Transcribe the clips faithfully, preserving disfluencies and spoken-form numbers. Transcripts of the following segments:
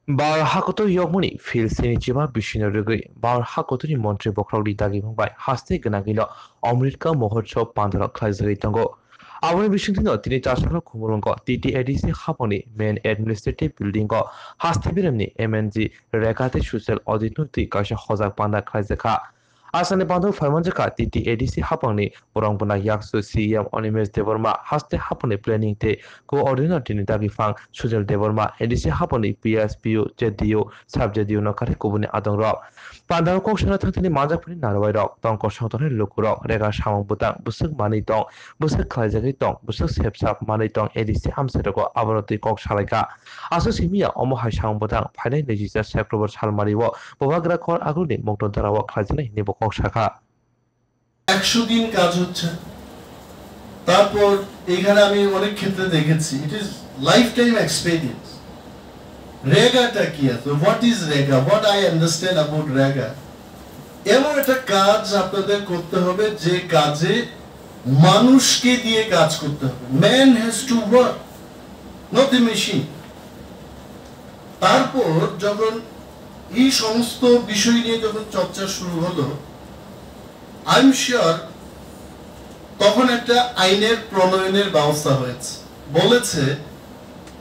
Bar hakotor yokmani phil sini chiba bisino rwgwi bar hakotorni montri bokhorokni dagimung bai haste gwnangwino Amritka Mahotsav pandalok khlaijagwi tongo. Aboni bisingtwino tini Tasalo Khumulwngo T T A D C hapangni main administrative building o haste beremni M N G Rega tei social audit no twi kaisa hojak panda khlaijakha. Asani pandao phaimanjakha T T A D C hapangni borong bwna yaksu C E M Animesh Debbarma, haste hapangni planning tei coordinator ni dagi phang Sujal Debbarma, A D C hapangni P S, P U, Z D U, sub Z D U no kare kubuni adongrok. Pandao kok sana thangthani manjakphani narwai rok, tong kosong tongnai lukurok, rega samung bwtang, bwswk manwi tong, bwswk khlaijagwi tong, bwswk sepsap manwi tong, A D C hamsairogo abono twi kok salaikha. Aswk simiya omo hai samung bwtang phainai naichisa September salmani o Bubagra Kor Agulni mokto dara o khlaijaknai hinwi bo kok sakha. একশো দিন কাজ হচ্ছে। তারপর এখানে আমি অনেক ক্ষেত্রে দেখেছি, it is lifetime experience. রেগাটা কি আছে? What is REGA? What I understand about রেগা? এমন একটা কাজ আপনাদের করতে হবে যে কাজে মানুষকে দিয়ে কাজ করতে হবে। Man has to work, not the machine. তারপর যখন এই সমস্ত বিষয় নিয়ে যখন চর্চা শুরু হলো, আই এম শিওর তখন একটা আইনের প্রণয়নের ব্যবস্থা হয়েছে। বলেছে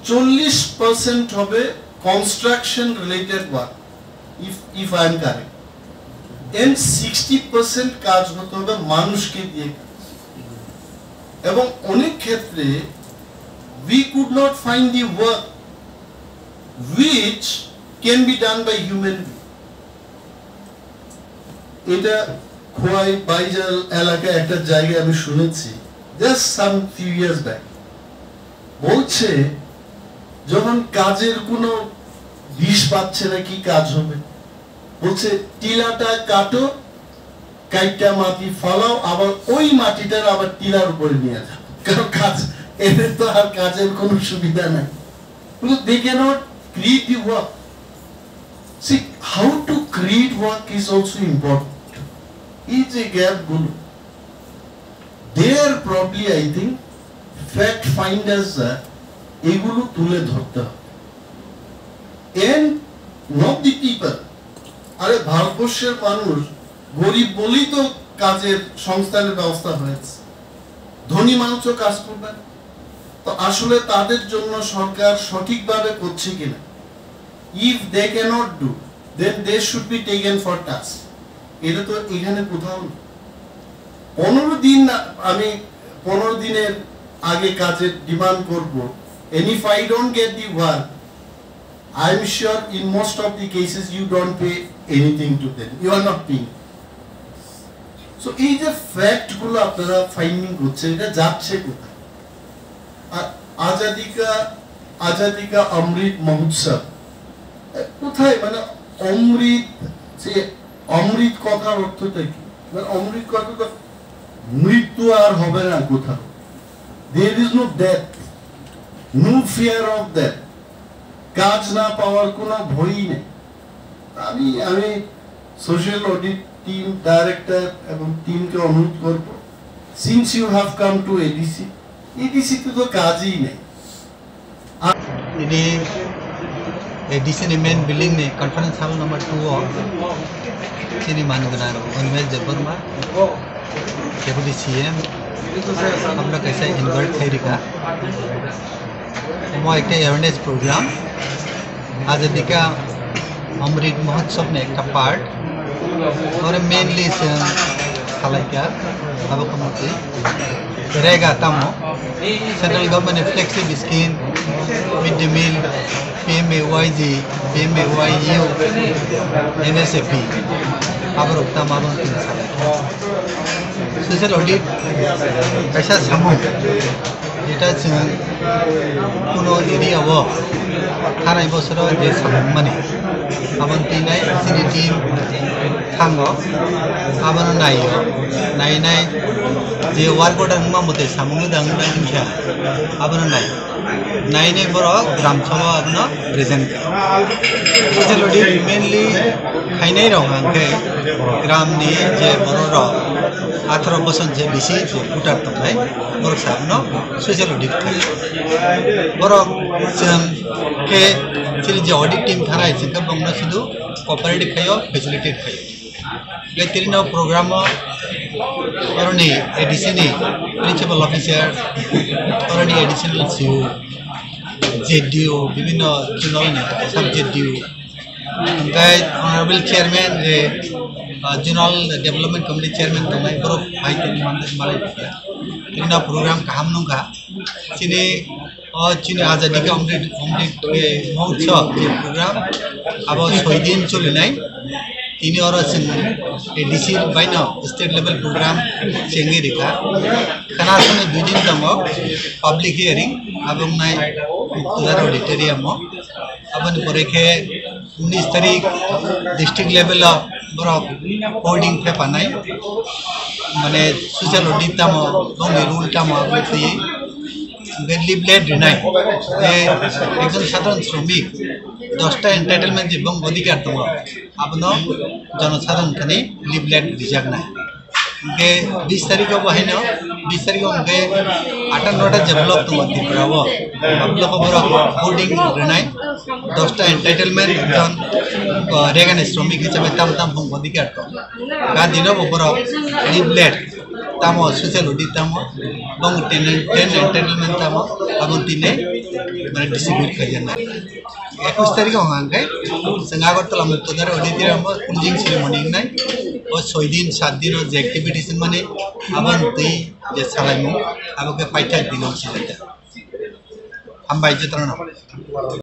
চল্লিশ পার্সেন্ট হবে construction related work, if if I am correct, and sixty percent কাজ হতে হবে মানুষকে দিয়ে কাজ। এবং অনেক ক্ষেত্রে we could not find the work which can be done by human being. এটা খোয়াই বাইজাল এলাকায় একটা জায়গায় আমি শুনেছি, just some few years back। বলছে যখন কাজের কোনো দিশ পাচ্ছে না, কি কাজ হবে, বলছে টিলাটা কাটো, কাইটটা মাটি ফালাও, আবার ওই মাটিটার আবার টিলার উপরে নিয়ে যাও। কারণ কাজ, এদের তো আর কাজের কোনো সুবিধা নাই। Because they cannot create the work. See, how to create work is also important. এই যে গ্যাপগুলো, there probably, I think, fact finders রা এগুলো তুলে ধরতে হবে। And not the people. আরে, ভারতবর্ষের মানুষ গরিব বলেই তো কাজের সংস্থানের ব্যবস্থা হয়েছে। ধনী মানুষও কাজ করবে না। তো আসলে তাদের জন্য সরকার সঠিকভাবে করছে কিনা, if they cannot do, then they should be taken for task. এটা তো এখানে কোথাও নেই। পনেরো দিন না, আমি পনেরো দিনের আগে কাজের ডিমান্ড করব, and if I don't get the work, I am sure in most of the cases you don't pay anything to them. You are not paying. So এই যে ফ্যাক্ট গুলো আপনারা ফাইন্ডিং করছেন, এটা যাচ্ছে কোথায়? আর আজাদিকা, আজাদিকা অমৃত মহোৎসব, এ, কোথায়? মানে অমৃত, যে অমৃত কথার অর্থটা কি? মানে অমৃত কথা তো মৃত্যু আর হবে না কোথাও। There is no death, no fear of death. কাজ না পাওয়ার কোনো ভয়ই নেই। আমি আমি সোশ্যাল অডিট টিম, ডাইরেক্টর এবং টিমকে অনুরোধ করব, since you have come to ADC, ADC তে তো কাজই নেই। Ini A D C ni main building ni conference hall number two o chini manugna Animesh Debbarma, Deputy C M, আমরা কাছে ইনভাইট খাই রিকা। Omo ekta awareness program, Azadi Ka Amrit Mahotsav ni ekta part. Ore mainly chwng salaikha, abo khe mukti rega tamo, central government ni flagship scheme, mid day meal, P M A Y G, P M A Y U, N S F P, aborok tamo abo tini salaikha. Social audit kaisa samung, jeta chwng kuno area o thanai bosoro je samung mani, aboni twi nai chini team thango, abono naio, nainai je work order wngma mote samung no dang dang wngkha, abono nai. Nainai borok gram sabha abono present kha. Social audit mainly khainai rok hwnkhe gram ni je borok rok atharo bosor je bisi je voter tongnai, borok sa abono social audit kha. Borok chwng khe Chini je audit team thanai chwngkhe bongno sudu cooperative khaio, facilitate khaio. Tei tini no program o oroni A D C ni principal officer, oroni additional C O, Z D O, bibhinno zonal ni sub Z D O, tei honorable chairman je, ah, zonal development committee chairman tongnai borok hai tini manjak malai tini no program kaham nungkha. Chini O chini Azadi Ka Amrit, Amrit, eh, Mahotsav je program abo soi din cholinai. Tini oro chwng A D C baino state level program chengwi rikha. Khana sani dui din tongo public hearing, abo wngnai Muktisar Auditorium o. Aboni pore khe unis tarik district level o borok holding phepanai, mane social audit tamo, bongni rule tamo, abo twi hwnkhe leaflet rinai je ekjon sadharon sromik dosta entitlement je bong odhikar tongo, abono jonosadharon thani leaflet rijaknai. Hingke bis tarikh o bo haino, bis tarikh o hingke atharo ta je block tongo Tripura o. O block o borok holding rwnai, dosta entitlement, ekjon, uh, Reagan sromik hisabe tam tam bung odhikar tong. Ga dino bo borok leaflet tamo, social audit tamo, bong ten, ten entitlement tamo, abon tine mane distribute khaijana. Ekush tarikh o hwnka hwnkhe chwng Agartala Muktisar Auditorium o closing ceremony wngnai. O soi din, sat din o je activities wngmani, aboni twi je salaimung, abo khe paithak din o wngsilaijak. Hambai jotono.